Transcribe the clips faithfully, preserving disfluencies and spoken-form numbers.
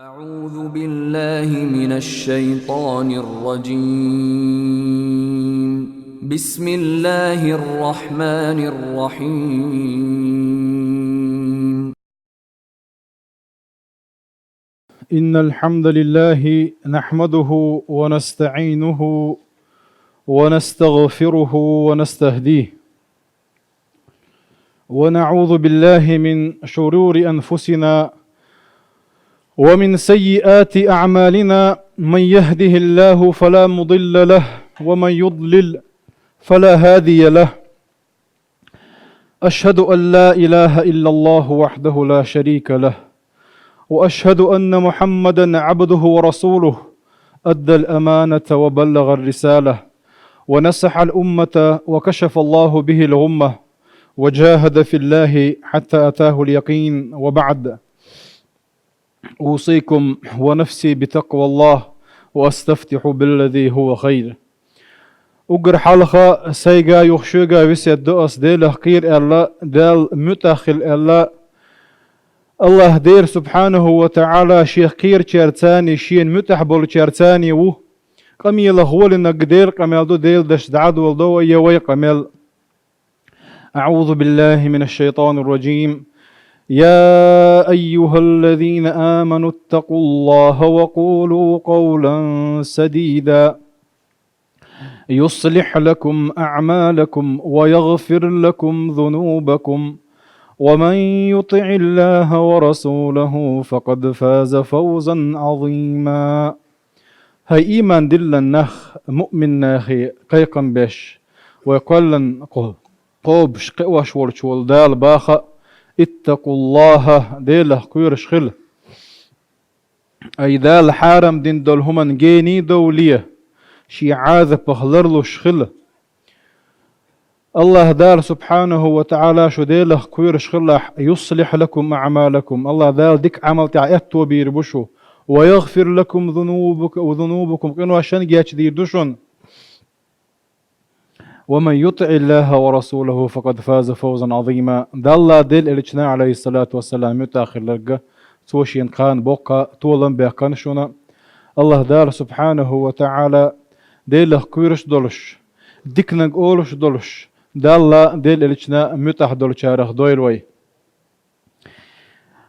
أعوذ بالله من الشيطان الرجيم. بسم الله الرحمن الرحيم. إن الحمد لله نحمده ونستعينه ونستغفره ونستهديه، ونعوذ بالله من شرور أنفسنا ومن سيئات أعمالنا، من يهده الله فلا مضل له، ومن يضلل فلا هادي له. أشهد أن لا إله إلا الله وحده لا شريك له، وأشهد أن محمدا عبده ورسوله، أدى الأمانة وبلغ الرسالة، ونصح الأمة، وكشف الله به الغمة، وجاهد في الله حتى أتاه اليقين، وبعد. أوصيكم ونفسي بتقوى الله، وأستفتح بالذي هو خير. Уггар хьалха сайга а, юха шуьга а весет до ас, Делах кхера аьлла, Далла муьтӀахь хила аьлла. АллахӀ Дела субхьанаху ва таӀала Шех кхерачаьрца а, Шена муьтӀахь болчаьрца а ву. Къамелах гӀолинарг Делан къамел ду, Делан дашца дӀадоладу вай, я вай къамел. أعوذ بالله من الشيطان الرجيم. يا أيها الذين آمنوا اتقوا الله وقولوا قولا سديدا يصلح لكم أعمالكم ويغفر لكم ذنوبكم ومن يطع الله ورسوله فقد فاز فوزا عظيما. ХӀай иман диллина нах, муъмин нахе кхайкхам беш, вай кхоьллина кхо-, кхобуш, кхиош волчу волу Дала баха: «اتقوا الله», Делах кхоьруш хила. Ай Дала хьарам дина долу хӀуманна гений довле, Шен Ӏазапах ларлуш хила. АллахӀ Дала субхьанаху ва таӀала шу Делах кхоьруш хилахь, يصلح لكم أعمالكم, АллахӀ Дала дика Ӏамал тӀехь аьтто бийр бу шу, ويغفر لكم ذنوبك-, ذنوبكم, къиношна гечдийр ду шуна. ومن يطع الله ورسوله فقد فاز فوزا عظيما. Далла, Делан элчанна, Ӏалайхиссалату вассалам, муьтӀахь хилларг, цо шена кхана боккха толам баьккхина шуна. АллахӀ Дала субхьанаху ва таӀала Делах кхоьруш долуш, диканиг олуш долуш, Далла, Делан элчанна муьтӀахь долчарах дойла вай.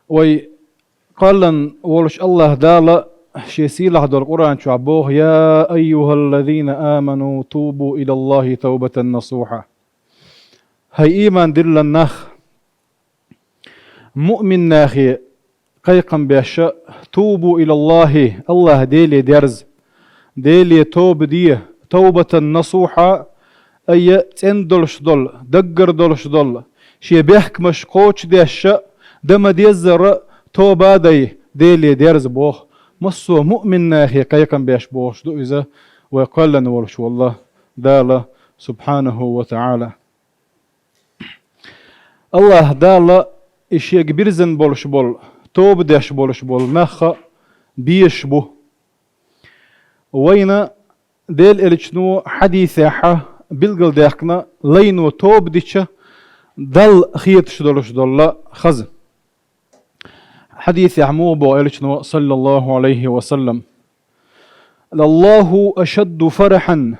Вай кхоьллина волуш АллахӀ Дала Шен сийлахь долу Къуръан чохь боху: «يا أيها الذين آمنوا توبوا إلى الله توبة نصوحا». ХӀай иман диллина нах, муъмин нахе кхайкхам беш, «توبوا إلى الله», АллахӀ Деле дерза, Деле тоба де, «توبة نصوحا», айя цӀена долуш долу, даггара долуш долу, шен бехкамаш кхочушдеш, дан ма-деззара тоба а дай, Деле дерза боху. Массо а муъмин нахе кхайкхам беш бохуш ду иза, вай кхоьллина волуш волу Дала субхьанаху ва таӀала. АллахӀ Дала и Шега бирзина болуш болу, тоба деш болуш болу нах а безаш бу. Вайна Делан элчано хьадисехь билгалдаьккхина, лайно тоба дича Далла хеташ долуш долу хаза. Хьадисехь муха боху элчано, саллаллаху Ӏалайхи ва саллам: «لله أشد فرحا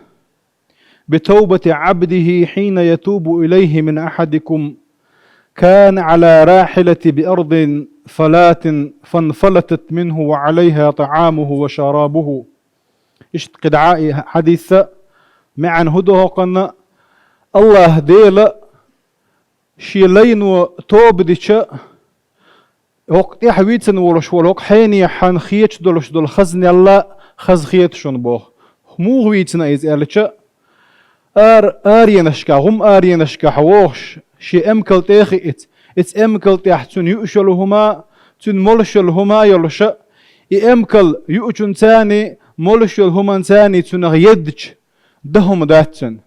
بتوبة عبده حين يتوب إليه من أحدكم كان على راحلة بأرض فلاة فانفلتت منه وعليها طعامه وشرابه». Иштта кхидӀа и хьадиса маьӀна хӀун ду хӀокхунна? АллахӀ Дела шен лайно тоба дича, хӀокху тӀехь вийцина волуш волу хӀокху хьенехьан хеташ долуш долу хазнелла хаза хета шуна боху. Муха вийцина иза аьлча, ара, аренашкахь, гӀум аренашкахь вогӀуш, шен эмкал тӀе а хиъна, иза эмкал тӀехь цуьнан юуш йолу хӀума, цуьнан молуш йолу хӀума а йолуша, и эмкал юучунцаний, молуш йолу хӀуманцаний цунах еддача, дан хӀума дац цуьнан.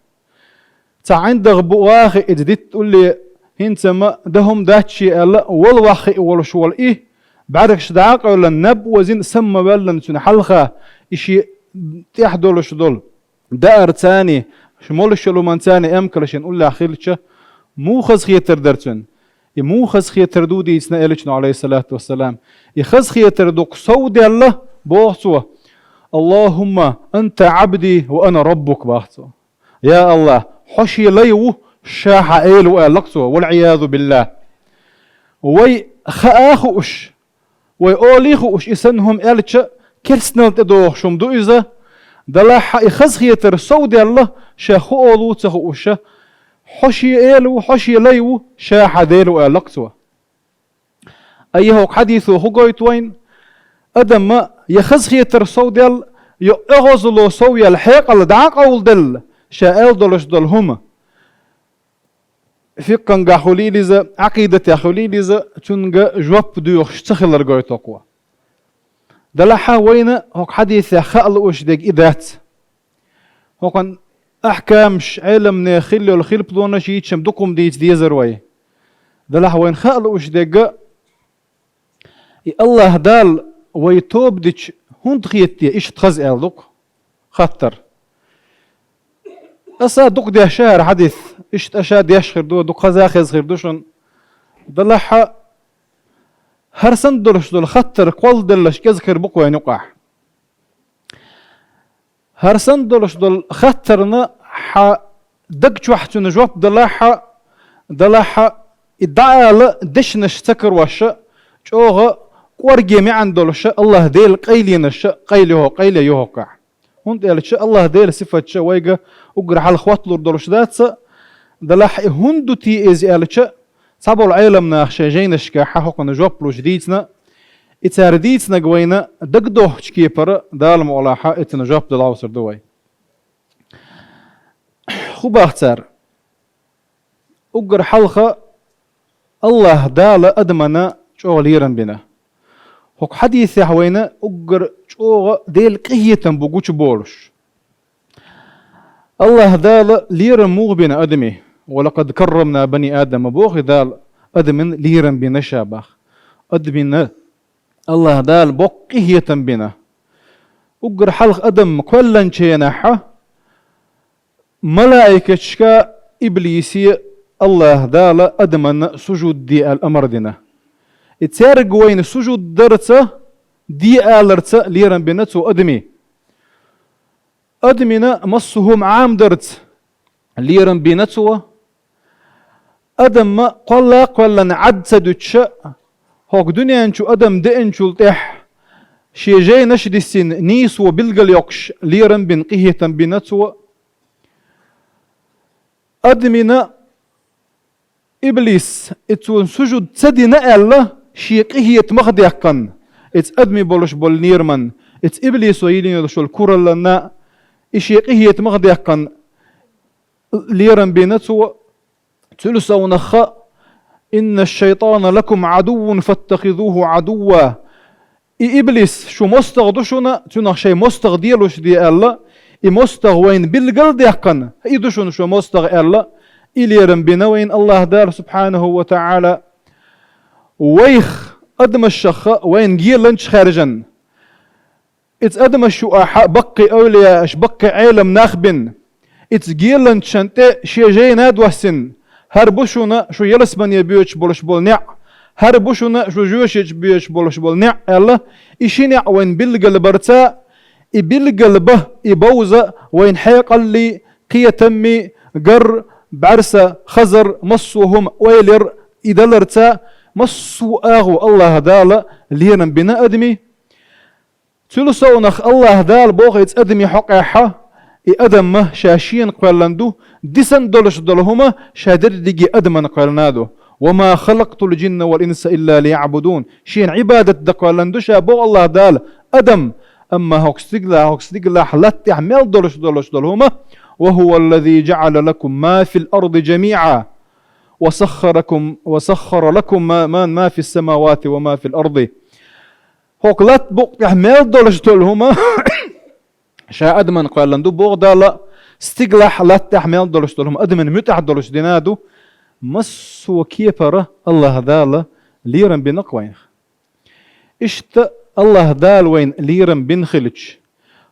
Цхьа ӀиндагӀ бу вахи иза дитта улле, хӀинца ма дан хӀума дац шен аьлла, вала ваххиъ волуш волу и, бӀаьргаш дӀа а къевллина, наб а вазина, сама ма ваьллина цуьнан хьалха, и шен тӀехь долуш долу даарцаний, молуш йолу хӀуманцаний эмкал шен уллехь хилча, муха хазахетар дара цуьнан? И муха хазахетар ду дийцина элчано, алейхиссалату вассалам? И хазахетар дукха совдаьлла, боху цо: «Аллахумма анта абди ва ана раббук», бах цо. «Я Аллах, хьо шен лай ву, ша хьан эла ву», аьлла цо, валь-Ӏиязу биллах. Вай хаа хууш, вай олий хууш, и санна хӀума аьлча, керстанал тӀедогӀуш хӀума ду иза. Далахьа и хазахетар совдаьлла, ша хӀу олу ца хууша, хьо шен эла ву, хьо шен лай ву, ша хьан Дела ву, аьлла цо. Ай, хӀокху хьадисо хӀу гойту вайна? Адамна я хазахетар совдаьлла, я оьгӀазло совъяьлла хьекъал дӀа а къовладелла, ша аьлла долуш долу хӀума, фикъхангахь хуьлийла иза, Ӏакъидатехь хуьлийла иза, цуьнга жоп доьхуш ца хилар гойту хӀокхо. Далахьа вайна хӀокху хьадисехь хаа лууш дерг и дац. ХӀокхун ахькамаш, Ӏеламнехан хилла йолу хилпалонаш йийцча-м дукха хӀума дийца дезара вай. Далахьа вайна хаа лууш дерг, и Аллаха Дала вай тоба дича хӀунда хетте иштта хаза аьлла ду-кх хаттар. Аса дукха дешна хӀара хьадис, иштта аша деш хир ду, дукха хаза хеза хир ду шуна. Далахьа хӀара санна долуш долу хаттар кхолладелларш кӀезиг хир бу-кх вайна юкъахь. ХӀара санна долуш долу хаттарна хьан даг чохь цуьнан жоп далахьа, далахьа, и дӀаала дешнаш ца кароша, чӀогӀа кӀорге маьӀна долуша, Аллаха Делан къайленаша, къайле хӀо, къайле ю хӀокхахь. ХӀунда аьлча Аллаха Делан сифатча вайга уггар хьалха хотталур долуш дац, далахьа и хӀунда ду те иза аьлча, цхьаболу Ӏеламнаха шайн жайнашкахь хӀокхунна жоп луш дийцина, и цара дийцинарг вайна дагадохучу кепара Дала мукъалахь и цунна жоп дала гӀовсур ду вай. ХӀун боху цара? Уггар хьалха Аллаха Дала адамана чӀогӀа лерам бина. ХӀокху хьадисехь вайна уггар чӀогӀа Делан къинхетам бу гучуболуш. Аллаха Дала лерам муха бина адаме? «Ва лакъад каррамна бани Адама», боху Дала, адамина лерам бина ша бах. Адамина Аллаха Дала боккха къинхетам бина. Уггар хьалха адам кхоьллинчу хенахьа, малаикашка, иблисе Аллаха Дала адаманна сужуд де аьлла амар дина. И цаьрга вайна сужуд дарца, де аларца лерам бина цо адаме. Адамина массо а хӀума Ӏамадарца лерам бина цо. Адамма кхолла а кхоьллина Ӏад ца дуьтуша, хӀокху дуьнен чу адам деанчул тӀаьхьа шен жайнаш а диссина, нийсо билгал йоккхуш лерам бина, къинхетам бина цо. Адамина иблис, и цунна сужуд ца дина аьлла, шен къинхетамах а даьккхина, иза адаме болуш болу лераман, иза иблисо йиллина йолуш йолу кураллана, и шен къинхетамах а даьккхина лерам бина цо. Цуьнан совнах: «Инна шайтана лакум Ӏадуввун фаттахизуху Ӏадувва». И иблис шу мостагӀа ду шуна, цунах шайн мостагӀа делуш де аьлла, и мостагӀа вайна билгал а даьккхина, и ду шуна шу мостагӀа аьлла, и лерам бина вайна Аллаха Дала субхьанаху ва таӀала. Вайх, адамашха, вайна геланча хаьржина. Иза адамаш ю ахьа баккхий эвлияаш, баккхий Ӏелам нах бина. Иза геланчашна тӀе шен жайна а доссина, хӀара бу шуна шу ялсамане боьдуш болуш болу неӀ, хӀара бу шуна шу жоьжахате боьдуш болуш болу неӀ аьлла, и ши неӀ вайна билгал барца, и билгал бан, и бовза вайна хьекъаллий, кхетаммий, гар, бӀаьрса, хазар, массо а хӀума ойла яр, и даларца, массо а агӀо Аллаха Дала лерам бина адаме. Цул совнах Аллаха Дала боху иза адаме хьокъехьа, и адамма ша шена кхоьллина ду, дисан долуш долу хӀума ша дерриге адамна кхоьллина ду. «Ва ма халакътул джинна вал инса илла лияӀбудун». Шена Ӏибадат дан кхоьллина ду ша, боху Аллаха Дала, адам. Амма хӀокху стигла-, хӀокху стигалахь латта тӀехь мел долуш долуш долу хӀума: «Ва хӀува ллази джаӀала лакум ма фил арди джамиӀа, ва саххара лакум, ва саххара лакум ма, ма, ма фис самавати ва ма фил арди». ХӀокху латта букъа тӀехь мел долуш долу хӀума ша адамна кхоьллина ду, боху Дала, стигалахь латта тӀехь мел долуш долу хӀума адамна муьтӀахь долуш дина ду, массо а кепара Аллаха Дала лерам бина-кх вайнах. Иштта Аллаха Дала вайна лерам бина хилча,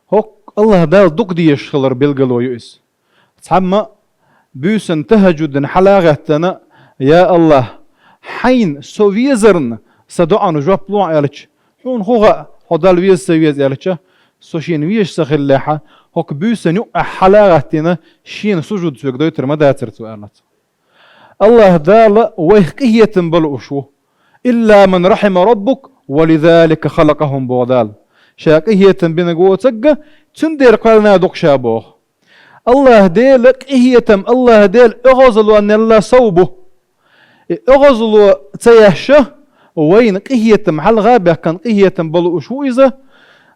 хӀокху Аллаха Дала дукха дезаш хилар билгало ю иза. Цхьамма буьйсанна тахӀаджудана хьала а гӀеттана: «Я Аллах, хьайна со везарна са доӀана жоп лохьа аьлча, хьуна хӀун хаьа, хьо Далла веза, ца веза аьлча, со шена везаш ца хиллехьа, хӀокху буьйсанна юкъахь хьала а гӀаттийна, шена сужуд соьга дойтур ма дацара цо, аьлла цо. АллахӀ Дала вайх къинхетам бан лууш ву. «Илла ман рахьима раббук, ва лизалика халакъахум», боху Дала. Ша къинхетам бинарг воцург, цундела кхоьллина ду-кх ша боху. АллахӀ Дела къинхетам, АллахӀ Дела оьгӀазлонал сов бу. И оьгӀазло ца еш, вайна къинхетам хьалха а баьккхина, къинхетам бан лууш ву Иза,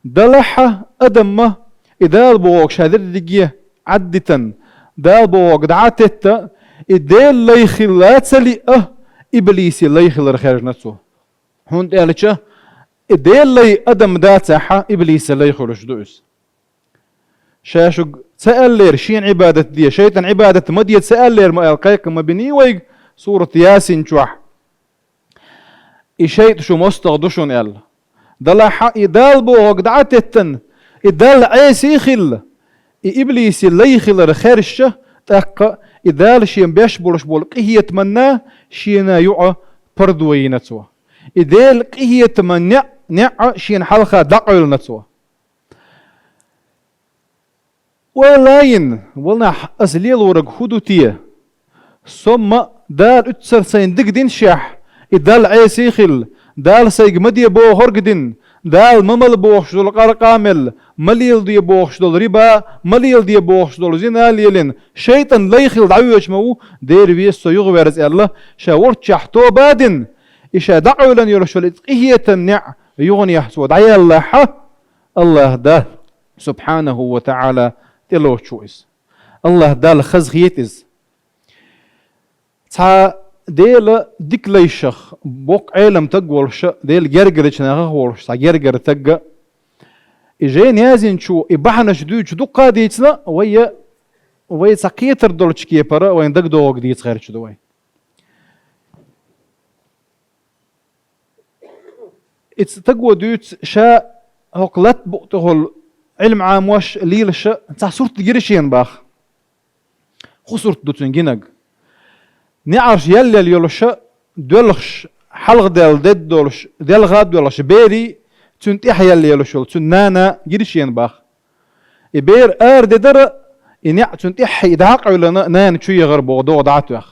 делахь а адамна и Дала бохург ша дерриге Ӏаддитина, Дала бохург дӀа а теттина, и Делан лай хилла ца лиъна, иблисан лай хилар хаьржина цо. ХӀунда аьлча и Делан лай адам дацахь, иблисан лай хуьлуш ду иза. Ша шуьга ца аьллера шена Ӏибадат де, шайтӀана Ӏибадат ма де ца аьллера ма аьлла, кхайкхам ма биний вайга сурат Ясин чохь. И шайтӀа шу мостагӀа ду шуна аьлла. Делахь а и Дала бохург дӀа а теттина, и Далла Ӏеса а хилла, и иблисан лай хилар хаьржича, тӀаккха и Дала шена беш болуш болу къинхетамна шена юкъа пардо йина цо. И Делан къинхетаман неӀ, неӀ шена хьалха дӀакъевлина цо. Ойла йина, ванах, аса лелориг хӀун ду те? Со-м Дала уьттазза сайна дика динашехь, и Далла Ӏеса а хилла, Дала сайга ма де бохург а дина, Дала ма мала бохуш долу къаркъа а мелла, ма леладе бохуш долу риба, ма леладе бохуш долу зина а лелийна, шайтӀан лай хилла дӀавоьдуш ма ву, дера веза со юхаверза аьлла, ша волччохь тоба а дина, и ша дӀакъевлина йолуш йолу и къинхетаман неӀ юханехьа цо дӀаяллахь, АллахӀ Дала, субхьанаху ва таӀала, тӀелоцуш ву иза. АллахӀ Далла хазахета иза. Цхьа Делан дика лайшах, боккха Ӏелам стаг волуш, Делан гергарчу нахах волуш цхьа гергара стаг, и жайна яздинчо и бахьанаш дуьйцуш дуккха а дийцина, вай, вай цхьа кхетар долчу кепара вайн дагадогӀург дийца гӀерташ ду вай. И стага дуьйцу ша хӀокху латта букъа тӀехула Ӏилма Ӏамош, лелаш цхьа сурт гира шена боху. ХӀун сурт ду цуьнан гинарг? НеӀарш ял-ял йолуш, доьлхуш, хьалхадаьлла дедда долуш, делха а доьлхуш, берий, цуьнан тӀаьхьа ял-ял йолуш йолу цуьнан нана гира шена боху. И бер ара дедара, и неӀ цуьнан тӀаьхьа и дӀа а къевлина, нана чу ехара боху, догӀа дӀа а тоьхна.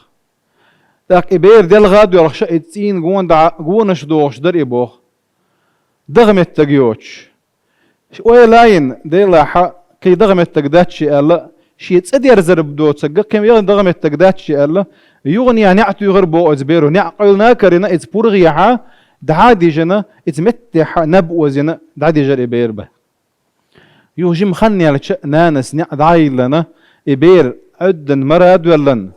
ТӀаккха и бер делха а доьлхуш, и цӀийнан гонах дӀа, гонаш дохуш дара и боху. ДагӀа меттиг йоцуш. Ойла йина, делахь, кхин дагӀа меттиг дац шен аьлла, шен цӀа дерзар доцург, кхин дагӀа меттиг дац шен аьлла, юханехьа неӀ туьйхира боху иза беро, неӀ къевлина а карийна, иза пургӀехьа дӀа а дижина, иза меттехьа наб озийна дӀадижира и бер бан. Юха жима хан яьлча, нанас неӀ дӀа а йиллина, и бер Ӏуьддан мара а доьллина,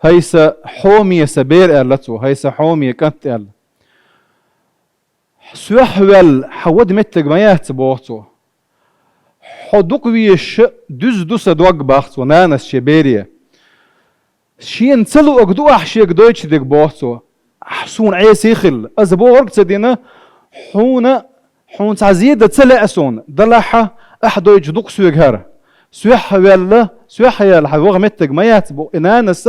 хӀай сан хьоме сан бер аьлла цо, хӀай сан хьоме кӀант аьлла. Соьхьа ваьлла хьан вада меттиг ма яц боху цо. Хьо дукха везаш дуьзна ду сан дог боху цо нанас шен бере. Шена ца луург ду ахь шега дойтуш дерг боху цо. Ахь суна Ӏеса а хилла, аса бохург а ца дина, хьуна, хьуна цхьа зен дан ца лаьа суна, делахь ахь дойтуш ду-кх соьга хӀара. Соьхьа ваьлла, соьхьа яьлла хьан ваха меттиг ма яц боху и нанас,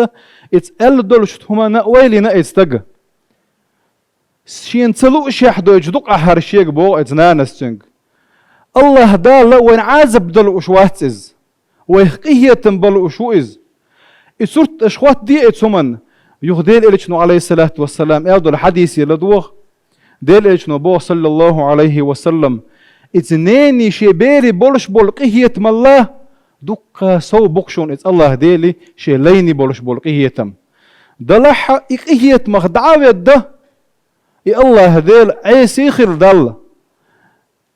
иза аьлла долчу хӀуманна а ойла йина иза стага. Шена ца луушехь дойтуш ду-кх ахь хӀара шега боху иза нанас цуьнга. АллахӀ Дала вайна Ӏазап дан лууш вац иза. Вайх къинхетам бан лууш ву иза. И сурт аша хӀоттаде иза хӀуманна. Юха Делан Элчано, Ӏалайхиссалату вассалам, аьлла долу хьадисе ладогӀа. Делан Элчано боху, саллаллаху Ӏалайхи ва саллам, иза нене шен бере болуш болу къинхетамал дуккха сов бу-кх шуна иза АллахӀ Деле шен лайне болуш болу къинхетам. Делахь и къинхетамах дӀа а ведда, и АллахӀ Дела Ӏеса а хилла Далла,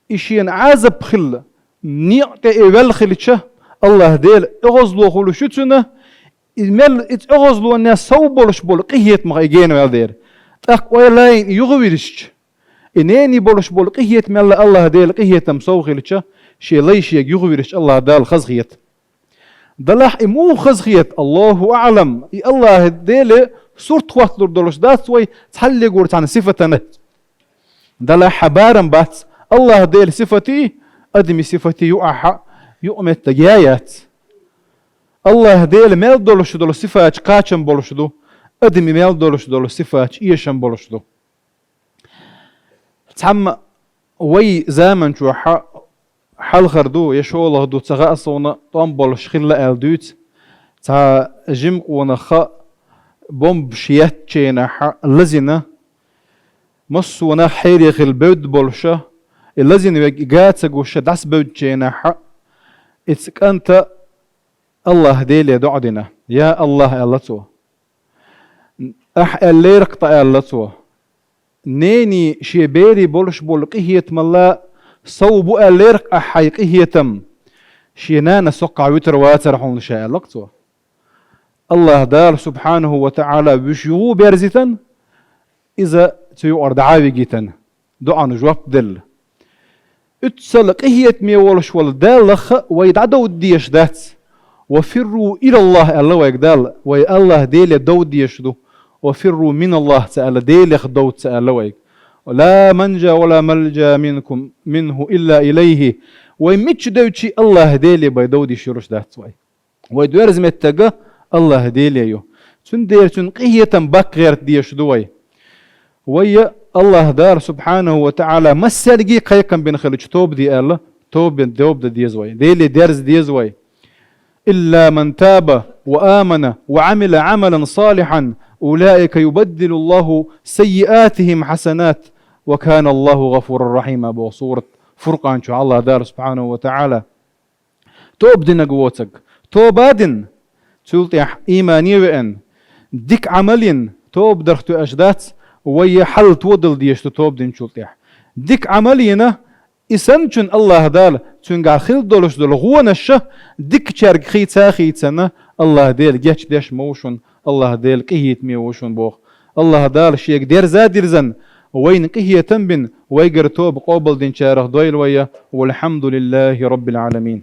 и шена Ӏазап хилла, некъа тӀе и ваьлла хилча, АллахӀ Дела оьгӀазло хуьлуш ю цуьнан, и мел иза оьгӀазлонах сов болуш болу къинхетамах и гена ваьлла дера. ТӀаккха ойла йина и юхавирзича, и нене болуш болу къинхетамал АллахӀ Дела къинхетам сов хилча, шен лай шега юхавирзича АллахӀ Дала хазахета. Делахь и муха хазахета, Аллаху аӀлам, и АллахӀ Деле сурт хӀотталур долуш дац вай цхьаллигур цхьана сифатана. Делахь хьан барам бац, АллахӀ Делан сифатий, адамийн сифатий юкъахь юкъаметтиг я яц. АллахӀ Дела мел долуш долу сифаташ кхачам болуш ду. Адамий мел долуш долу сифаташ эшам болуш ду. Цхьамма вай заман чохь хьалхара ду, я шолгӀа ду, ца хаьа суна, тӀом болуш хилла аьлла дуьйцу. Цхьа жима къонах бомбаш еттачу хенахь лазийна, массо а нах хьере хилла бевдда болуш, и лазийна верг и га ца гуш дӀасабевддачу хенахь, и цу кӀанта АллахӀ Деле доӀа дина. «Я АллахӀ», – аьлла цо. «Ахь аьллера-кх тӀаккха», – аьлла цо. «Нений шен берийн болуш болу къинхетамалла сов бу аьллера-кх ахь хьайн къинхетам. Шен нана соккхахь вуьтур вацара хьуна ша», – аьлла-кх цо. АллахӀ Дала, субхьанаху ва таӀала, вуьш юха а берзийтина, иза цу юкъара дӀа а вигийтина, доӀана жоп делла. Уьццул къинхетаме волуш волу Далла а вай дӀадовда дезаш дац. «Ва фирру илаллахӀ», – аьлла вайга Дала, вай АллахӀ Деле довда дезаш ду. «Ва фирру миналлахӀ», – ца аьлла, Делех довда ца аьлла вайга. «Ла манджа ва ла малджа минкум, минху илла илайхӀи». Вай мичча девча а АллахӀ Деле вай довда йиш йолуш дац вай. Вай доьрзу меттиг АллахӀ Деле ю. Цундела цуьнан къинхетам баккха гӀерта дезаш ду вай. Вай а АллахӀ Дала, субхьанаху ва таӀала, массаьрга а кхайкхам бина хилча, тоба де аьлла, тоба, тоба дан деза вай. Деле дерза деза вай. «Илла ман таба ва амана ва Ӏамила Ӏамалан салихьан, улаика юбаддилуллахӀу саййиатихӀим хьасанат, ва кана АллахӀу гӀафуран рахьима», – боху сурат Фуркъан чу АллахӀ Дала, субхьанаху ва таӀала. Тоба динарг воцург тоба а дина, цул тӀаьхьа иймане а веана, дика Ӏамал а йина, тоба дарх тоьаш дац, вай хьал тодала дезаш ду тоба динчул тӀаьхьа. Дика Ӏамал а йина, и санначун АллахӀ Дала цуьнгахь хилла долуш долу гӀонаш а дикачаьрга хийца а хийцина, АллахӀ Дела гечдеш ма ву шуна, АллахӀ Дела къинхетаме ву шуна боху. АллахӀ Дала Шега дерза а дирзина, вайна къинхетам бина, вайгара тоба къобалдинчарах дойла вай. ВалхьамдулиллахӀи Раббил Ӏаламин.